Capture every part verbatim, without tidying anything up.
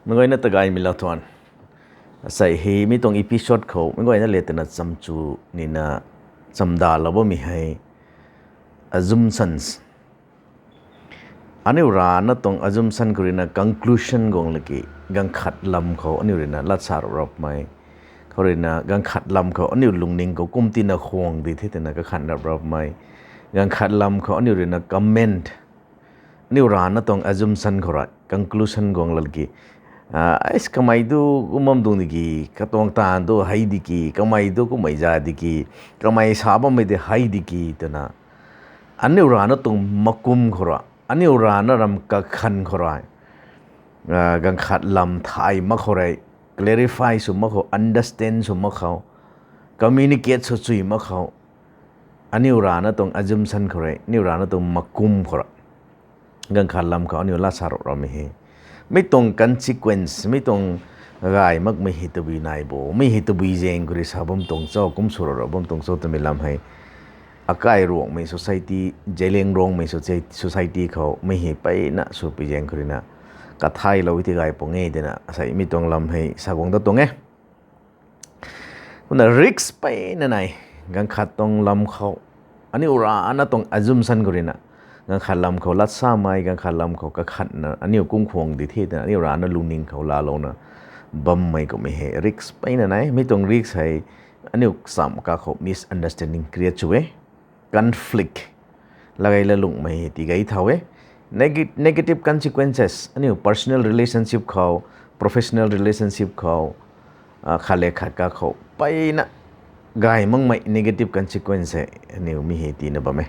Meic guayna ta gaymei lou thuan. Asei hei mi tuang episode khou meic guayna le twna chamchu nina chamdalou bammei hei assumptions. Aniu rana tuang assumption khou ruina conclusion guang laki, ganv khat lam khou aniu ruina lat sa rap rapmei khou ruina, ganv khat lam khou aniu lungning khou kum tina khwang di the twna kakhan rap rapmei, ganv khat lam khou aniu ruina comment, aniu rana tuang assumption khou rui conclusion guang laki, kamei tu kum bam tuang di ki, katuang taanv tu hei di ki, kamei tu kummei za di ki, kamei sa bammei tei hei di ki twna, aniu rana tuang makum khou rui, aniu rana ram kakhan khou rui, ganv khat lam thay mak khou rui, clarify sw mak khou, understand sw mak khou, communicate sw chui mak khou, aniu rana tuang assumption khou rui, aniu rana tuang makum khou rui, ganv khat lam khou aniu lat sa rap rammei hei, mi tuang consequence, mi tuang gay makmei hei tabui nai bo, mi hei tabui zaeng khou rui sa bam tuang cho, kum sw rap rap bam tuang cho twmei lam hei, akai Ruangmei society, Zeliangrong Ruangmei soci-, society khou mi hei peyna swpui zaeng khou ruina kathaylou e ti gay pung e twna asei mi tuang lam hei sa guang dat tuang e. Kumna risk peyna nai, ganv khat tuang lam khou, aniu rana tuang assumption khou ruina, ganv khat lam khou lat samei, ganv khat lam khou kakhatna aniu kum khwang di the twna aniu rana lungning khou laalouna bammei kummei hei risk peyna nai. Mi tuang risk hei aniu cham kakhou misunderstanding create sw e, conflict, lagei lalungmei hei tigei thau e. Neg-, negative consequences aniu personal relationship khou, professional relationship khou, khat le khat kakhou peyna gay makmei negative consequence hei aniu mi hei tina bam e.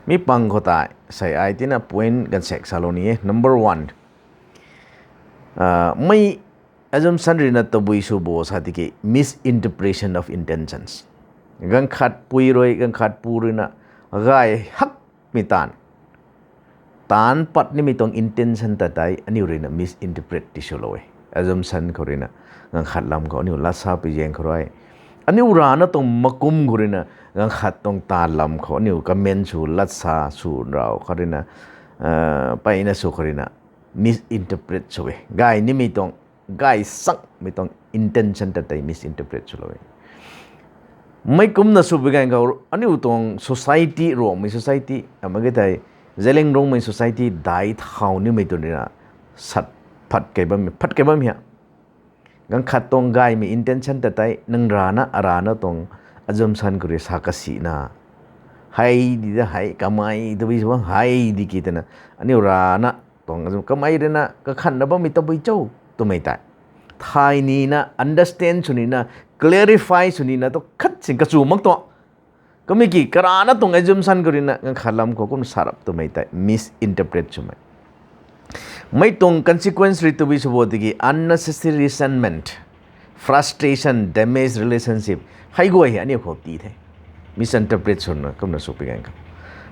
Mi pang khou tei sei ai tina point ganv sek salou ni e. Number one, mei assumption ruina tabui sw bo sa tiki misinterpretation of intentions. Ganv khat pui rui, ganv khat pu ruina gay hakmei taanv, taanc pat nimei tuang intention ta tei aniu ruina misinterpret ti swlou e. Assumption khou ruina, ganv khat lam khou aniu lat sapui zaeng khou rui, aniu rana tuang makum khou ruina, ganv khat tuang taanv lam khou aniu comment sw, lat sa sw nrau khou ruina, peyna sw khou ruina misinterpret sw e. Gay nimei tuang, gay sakmei tuang intention ta tei misinterpret swlou e. Mei kumna swpui ganv khou aniu tuang society, Ruangmei society, ama ke tei, Zeliangrongmei society dai thau nimei tuang ruina sat phat kei bam, phat kei bam hia. Ganv khat tuang gaymei intention ta tei nang rana, arana tuang assumption khou rui sa kasina, hei di da, hei kamei tabui sw bam, hei di ki twna, aniu rana tuang assumption, kamei ruina kakhanna bammei tabui cho twmei tei thay nina, understand sw nina, clarify sw nina tu khat sin kachu mak tuang. Kamei ki karana tuang assumption khou ruina ganv khat lam khou kum sa rap twmei tei misinterpret swmei. Mei tuang consequence rui tabui sw bo tiki unnecessary resentment, frustration, damage relationship. Hei guay hei aniu khou ti the. Misinterpret swna kumna swpui ganv khou.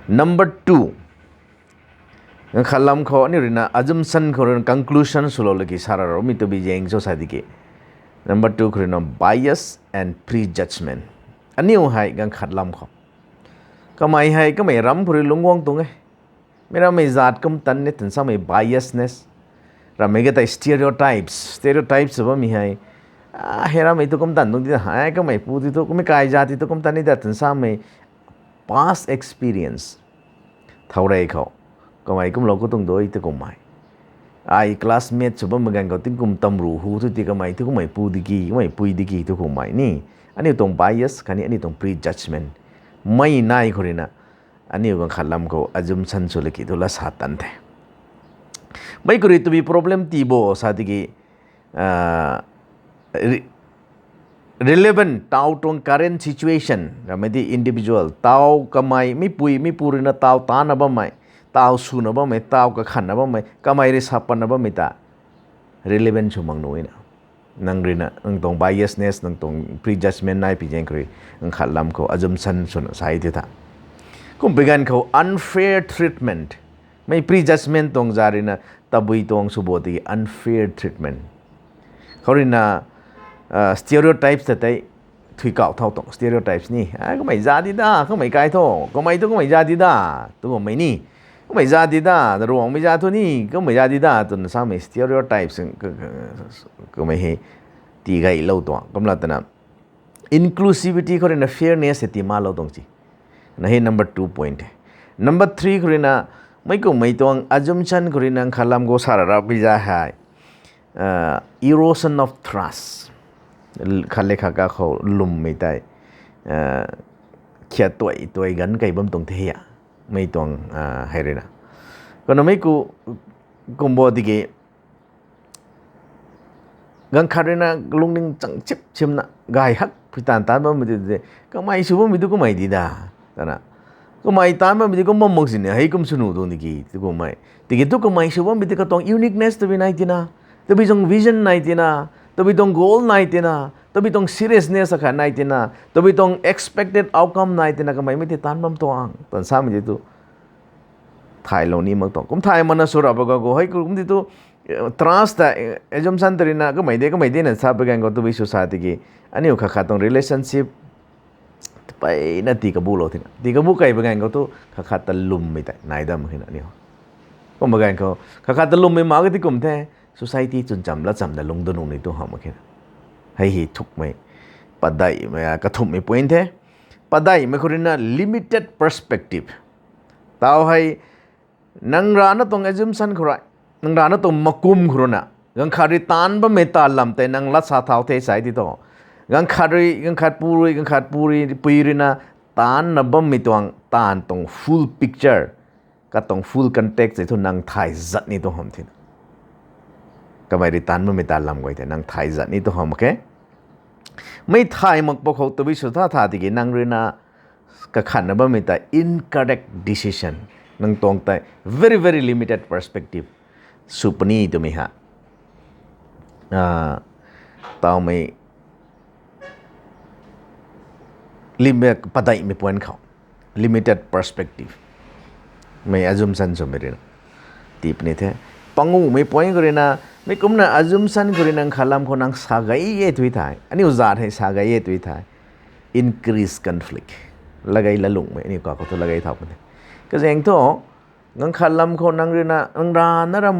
Number two, ganv khat lam khou aniu ruina assumption khou ruina conclusion swlou laki sa ra roumei tabui zaeng cho sa tiki, number two khou ruina bias and prejudgment. Aniu hei ganv khat lam khou, kamei hei kamei ram khou rui lungc guang tuang e. Mei rammei zaat kum tan ni twna samei biasness. Rammei ke tei stereotypes, stereotypes sw bammei hei, hei rammei tu kum tan tuang di da, hei kamei pu di tu, kamei kai zaat di tu kum tan ni da twna samei past experience. Thau rey khou, kamei kumlou khou tuang doi tu kummei. Ai classmate sw bammei ganv khou tingkum tamru hu thu ti kamei tu kummei pu di ki, kummei pui di ki tu kummei ni. Aniu tuang bias khatni aniu tuang prejudgment mei nai khou ruina, aniu ganv khat lam khou assumption sw laki tu la sa tan the. Mei khou rui tabui problem ti bo sa tiki, relevant tau tuang current situation, rammei di individual, tau kamei, meipui, meipu ruina tau tana bammei, tau swna bammei, tau kakhanna bammei, kamei rui sa patna bammei ta relevant sw mak nuh na. Nang ruina, nang tuang biasness, nang tuang prejudgment nai pi zaeng khou rui, ganv khat lam khou assumption swna sa e ti tha. Kumpui ganv khou unfair treatment. Mei prejudgment tuang za ruina, tabui tuang sw bo tiki unfair treatment. Khou ruina, stereotypes ta tei, thui kau thau tuang stereotypes ni. Kamei za di da, kamei kai thu, kamei tu kamei za di da, tu kummei ni. Kummei za di da, Ruangmei za thu ni, kummei za di da, twna samei stereotypes, kummei hei, tii gaylou tuang. Kumna twna, inclusivity khou ruina fairness hei tii malou tuang ci. Na hei number two point hei. Number three khou ruina, mei kummei tuang assumption khou ruina, khatlam khou sa rarap pi za hei. Erosion of trust. Khat le khat ka khou lwmmei tei. Khiat tuai tuai ganv kei bam tuang the a. Mei tuang hei ruina. Kumna mei ku, kumbo tiki, ganv khat ruina lungning chang chip chimna, gay hak pui taanv taanc bammei tei, kamei sw bammei tu kummei di da, twna. Kummei taanc bammei tei kum bam mak sini, hei kum sw nuh tuang tiki, tu kummei. Tiki tu kamei sw bammei tei katuang uniqueness tabui nai tina, tabui tuang vision nai tina, tabui tuang goal nai tina, tabui tuang seriousness akhat nai tina, tabui tuang expected outcome nai tina, kameimei tei taanc bam tuang, twna samei tei tu. Thaylou ni mak tuang. Kum thay mana sw rap ga khou, hei kum di tu, trust ta, assumption ta ruina, kamei de, kamei de na sa pa ganv khou tabui sw sa tiki, aniu khat khat tuang relationship, mpeyna tii kabu lou thina. Tii kabu kei pa ganv khou tu, khat khat ta lwmmei tei nai dam khina aniu. Kum pa ganv khou, khat khat ta lwmmei mak ka ti kum the, society chwncham latcham da lungc da nuh ni tu hamh mak khina. Hei hei thukmei, padeihmei, kathumhmei point the. Padeihmei khou ruina limited perspective. Tau hei, nang rana tuang assumption khou rui, nang rana tuang makum khou ruina, ganv khat rui taanc bammei taanv lam tei nang lat sa thau the sai ti tu. Ganv khat rui, ganv khat pu rui, ganv khat pu rui, pui ruina, taancna bammei tuang, taanv tuang full picture, katuang full context tei thu nang thay zat ni tu hamh thina. Kamei rui taanc bammei taanv lam guay tei nang thay zat ni tu hamh mak khe. Mei thay mak pa khou tabui sw tha tha tiki nang ruina, kakhanna bammei tei incorrect decision. Nang tuang tei very, very limited perspective. Sw puni twmei ha. Tawmei padeihmei point khou. Limited perspective. Mei assumption swmei ruina. Tip ni the. Panguhmei point khou ruina, mei kumna assumption khou ruina khatlam khou nang sa gay e tui thei. Aniu zat hei sa gay e tui thei. Increase conflict. Lagay lalungmei, aniu kakhou thu lagay thau puni. Kazaeng thu, ganv khatlam khou nang ruina, nang rana ra,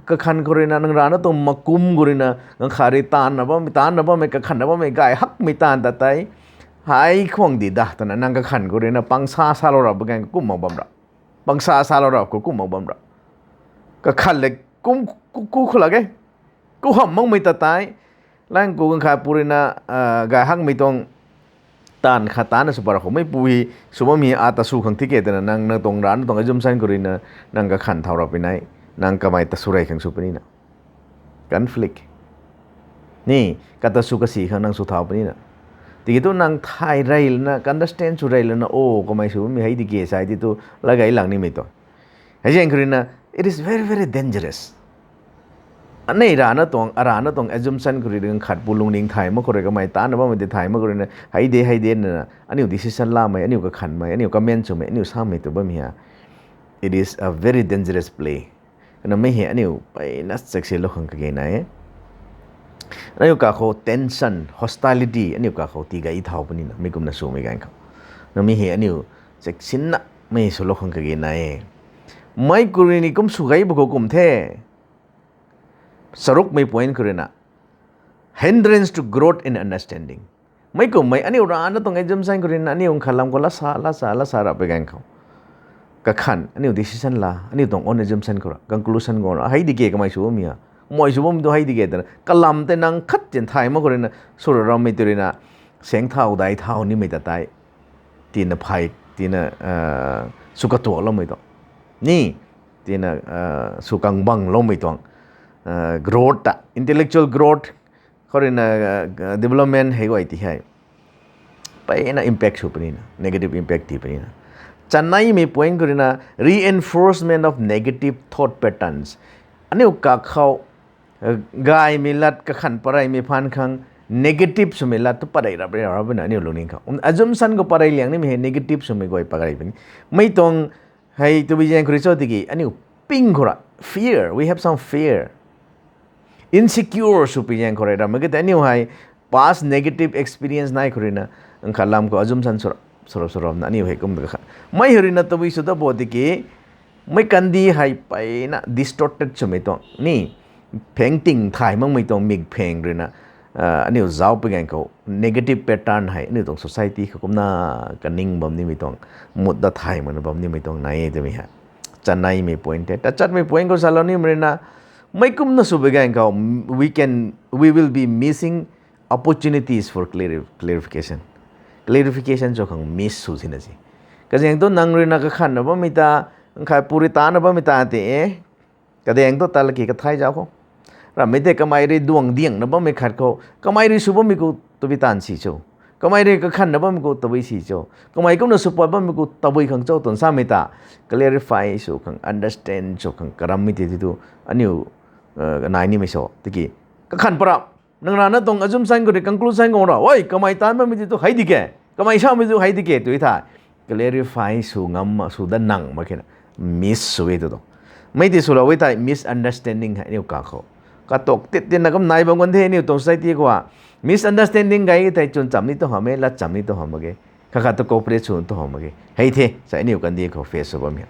kakhan khou ruina, nang rana tuang makum khou ruina, ganv khat rui taanna bammei, taanna bammei, kakhanna bammei, gay hakmei taanv ta tei. Hei khwang di da, twna nang kakhan khou ruina, pangsa salou rap ganv kum mak bam ra. Pangsa salou rap khou kum mak bam ra. Kakhan le kum, ku, ku khou lak e. Ku hamh makmei ta tei. Lang ku ganv khat pu ruina, gay hakmei tuang taanv khat taanna sw para khou mei pu hei, sw bammei ata sw khang tike twna nang, nang tuang rana tuang assumption khou ruina, nang kakhan thau rap puni nai, nang kamei ta sw rey khang sw punina. Conflict. Ni, kata sw kasi khang nang sw thau punina. Tiki tu nang thay rey lana, understand sw rey lana, o, kamei sw bammei hei di ke sai ti tu, lagay lang nimei tu. Hei zaeng khou ruina, it is very, very dangerous. Anei rana tuang, arana tuang assumption khou rui ganv khat pu lungning thay mak khou rui kamei taanna bammei tei thay mak khou ruina, hei de, hei de na, aniu decision lamei, aniu kakhanmei, aniu comment swmei, aniu samei tu bammei ha. It is a very dangerous play. Kana mei hei aniu peyna chaksilou khang kage nai e. Aniu kakhou tension, hostility, aniu kakhou tigay thau punina, mei kumna swmei ganv khou. Na mei hei aniu chaksinna mei swlou khang kage nai e. Mei khou rui ni kum sw gay bu khou kum the. Charukmei point khou ruina, hindrance to growth and understanding. Mei kummei aniu rana tuang assumption khou ruina aniu khatlam khou lasa, lasa, lasa rap pui ganv khou. Kakhan, aniu decision la, aniu tuang own assumption khou ra, conclusion khou ra, hei di ke kamei sw bammei ha. Mei sw bammei tu hei di ke twna, kalam tei nang khat tin thay mak khou ruina, sw ra rammei tu ruina, saeng thau dai thau nimei ta tei. Tina phay, tina, sw katuakloumei tuang. Ni, tina, sw kangbangloumei tuang. Growth ta, intellectual growth, khou ruina, development hei guay ti hei. Peyna impact sw punina, negative impact ti punina. Channeimei point khou ruina reinforcement of negative thought patterns. Aniu kakhou, gaymei lat kakhan pareymei phaan khang negative swmei lat tu parey rap rey rap na aniu lungning khou. Assumption khou parey liang nimei hei negative swmei guay parey puni. Mei tuang hei tabui zaeng khou rui cho tiki aniu ping khou ra, fear, we have some fear. Insecure sw pui zaeng khou rui ra, mei kata aniu hei past negative experience nai khou ruina, khatlam khou assumption sw rap, sw rap, sw rap na aniu hei kum ta kakhan. Mei hei ruina tabui sw ta bo tiki, Mei kandih hei peyna distorted swmei tuang ni, pheng ting thay makmei tuang mik pheng ruina, aniu zauc pui ganv khou negative pattern hei aniu tuang society khou kumna kaning bam nimei tuang, mut dat thay makna bam nimei tuang nai e twmei hei chaneimei point the. Tachatmei point khou salou nimei ruina, mei kumna sw pui ganv khou, we can, we will be missing opportunities for clarification. Clarification sw khang miss sw sina si. Kazaeng thu nang ruina kakhanna bammei ta, nkhai puri tana bammei ta tei e, kadaeng thu ta laki kathai zauc khou, ramhmei tei kamei rui duang diangna bammei khat khou kamei rui sw bammei khou tabui taanv si cho, kamei rui kakhanna bammei khou tabui si cho, kamei kumna sw pat bammei khou tabui khang cho twna samei ta clarify sw khang, understand sw khang karammei tei ti tu aniu nai nimei sw tiki, kakhan para nang rana tuang assumption khou rui conclusion khou ra, oi, kamei taanv bammei ti tu hei di ke, kamei samei tu hei di ke tw thei, clarify sw ngam sw dat nang mak khe na, miss sw e tu tuang. Mei ti swlou e thei misunderstanding hei aniu kakhou katuk tit tina kum nai bam kan the aniu tuang society khou a. Misunderstanding gay thei chwn cham ni tu hamh e, lat cham ni tu hamh mak ge, khat khat tu cooperate sw tu hamh mak ge, hei the sa aniu kandih khou face sw bam e.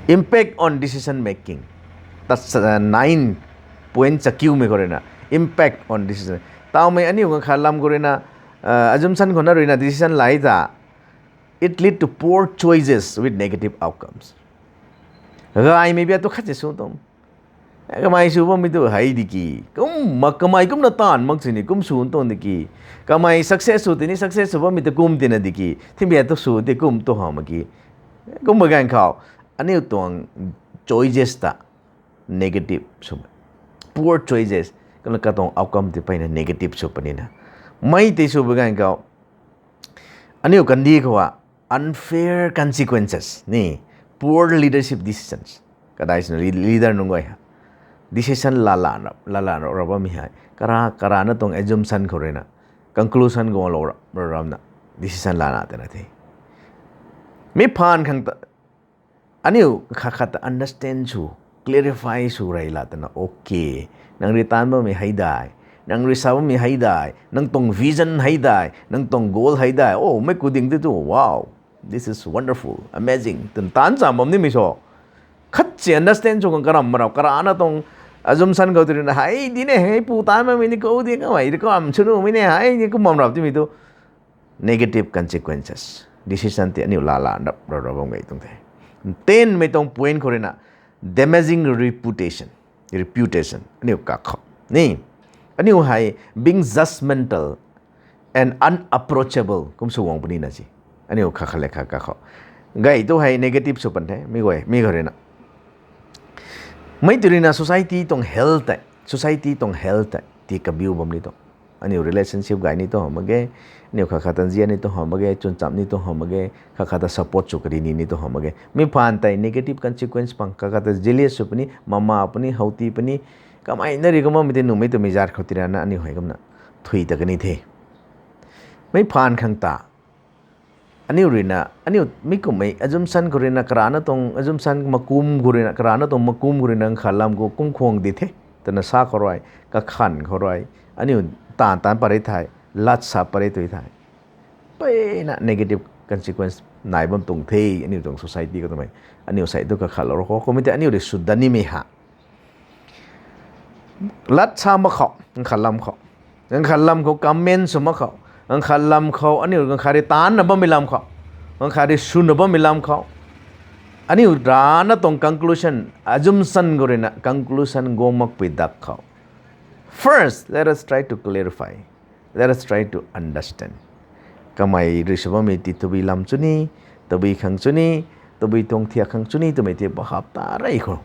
Impact on decision making, ta nine point chakiumei khou ruina, impact on decision. Tawmei aniu ngang khat lam khou ruina, assumption khou na ruina decision lai ta, it lead to poor choices with negative outcomes. Gaymei bia tu khat si sw tuang, kamei sw bammei tu hei di ki, kum mak kamei kumna taanv mak sini kum sw tuang di ki, kamei success sw tini success sw bammei ta kum tina di ki, thimbia tu sw ti kum tu hamh mak ki, kum ba ganv khou aniu tuang choices ta negative sw, poor choices, kana katuang outcome ti peyna negative sw punina, mei tei sw ba ganv khou aniu kandih khou a unfair consequences ni, poor leadership decisions. Kadai sina leader nunc guay hei decision lala lala ra bammei hei kara karana tuang assumption khou ruina, conclusion guanglou ra ramna decision lana tana the. Mi phaan khang ta aniu khat khat ta understand sw, clarify sw rey la tana, okay, nang rui taanv bammei hei dai, nang rui sa bammei hei dai, nang tuang vision hei dai, nang tuang goal hei dai, o mei ku ding ti tu, wow, this is wonderful, amazing twna taanv cham bam nimei sw, khat si understand sw khang karam ma rap, karana tuang assumption khou ti ruina hei di ne, hei pu taanv bammei ni kou di, kamei di kam sw numei ne, hei ni kum bam rap timei tu negative consequences, decision ti aniu lala nap ra ra bam gay tuang the. Tenmei tuang point khou ruina, damaging reputation, reputation aniu kakhou ni, aniu hei being judgmental and unapproachable kum sw guang punina si, aniu khat khat le khat kakhou gay tu hei negative sw pan the mi guay mi khou ruina. Mei tu ruina society tuang health tei, society tuang health tei ti kabiu bam ni tuang. Aniu relationship gay ni tu hamh mak ge, aniu khat khat ta nzian ni tu hamh mak ge, chwn cham ni tu hamh mak ge, khat khat ta support sw kari ni ni tu hamh mak ge. Mi phaan tei negative consequence pang, khat khat ta jealous sw puni, mama puni, houti puni, kamei na ri kumna mei tei numei twmei zat khou tirana aniu hei kumna thui ta kani the. Mei phaan khang ta aniu ruina, aniu mi kummei assumption khou ruina, karana tuang assumption makum khou ruina, karana tuang makum khou ruina, nkhat lam khou kum khwang di the twna sa khou rui, kakhan khou rui, aniu taanv taanv pat rey thei, lat sa pat rey tui thei, peyna negative consequence nai bam tuang the, aniu tuang society khou twmei. Aniu sei tu kakhatlou ro khou, kummei tei aniu rui sw dat nimei ha. Lat sa mak khou, nkhat lam khou, nkhat lam khou comment sw mak khou, nkhat lam khou aniu nkhat rui taanvna bammei lam khou, nkhat rui swna bammei lam khou, aniu rana tuang conclusion, assumption khou ruina conclusion guang makpui dak khou, first let us try to clarify, let us try to understand. Kamei rui sw bammei ti tabui lam chu ni, tabui khang chu ni, tabui tuang thiak khang chu ni twmei ti bahap ta rey khou,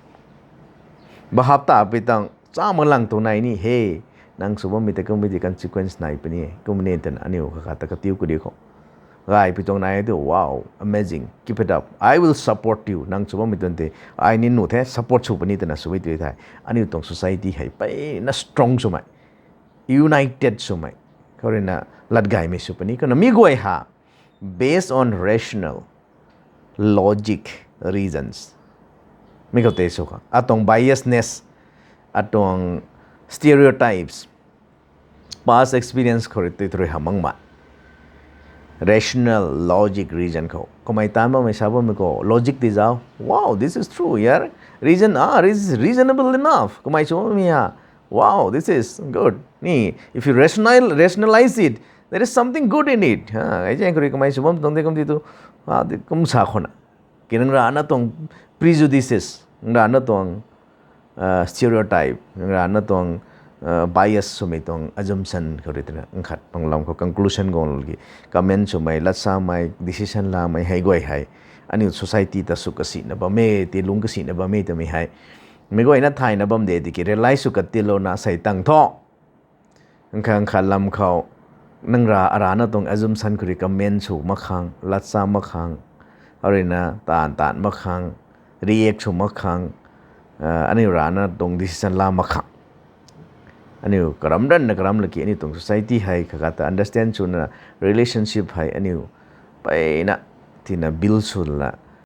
bahap ta pui tang cha mak lang tuang nai ni he. Nang sw bammei ta kummei ti consequence nai puni e, kummei ni twna aniu khat khat ta katiu kadi khou, gay pui tuang nai tu, wow, amazing, keep it up, I will support you, nang sw bammei tuang tei ai ni nuh the, support sw puni twna swmei tu thei, aniu tuang society hei peyna strong swmei, united swmei khou ruina lat gaymei sw puni. Kumna mi guay ha, based on rational, logic, reasons, mi khou tei sw khang, atuang biasness, atuang stereotypes, past experience khou rui tei tu rui hamh makmei, Rational, logic, reason khou kamei tan bammei sa bammei khou logic ti zauc, wow, this is true, yaar. Reason, ah, this is reasonable enough. Kamei sw bammei ha, wow, this is good. Ni, if you rational, rationalize it, there is something good in it. Ha, ai zaeng khou rui kamei sw bam tuang de kum ti tu, ah, kum sa khou na. Ki nang rana tuang prejudices, nang rana tuang, uh, stereotype, nang rana tuang, uh, bias swmei tuang assumption khou rui tina, nkhat tuang lam khou conclusion guang ki, comment swmei, latsamei, decision lamei hei guay hei, aniu society ta sw kasina bam e, ti lungc kasina bam e twmei hei, meic guayna thayna bam de tiki realize sw katilouna sei tang thu. Nkhat nkhat lam khou, nang ra, arana tuang assumption khou rui comment sw mak khang, latsa mak khang, aruina taanv taanv mak khang, react sw mak khang, uh, aniu rana tuang decision la mak khang. Aniu karam ranna karam laki aniu tuang society hei kha kata understand swna relationship hei aniu peyna tina build swna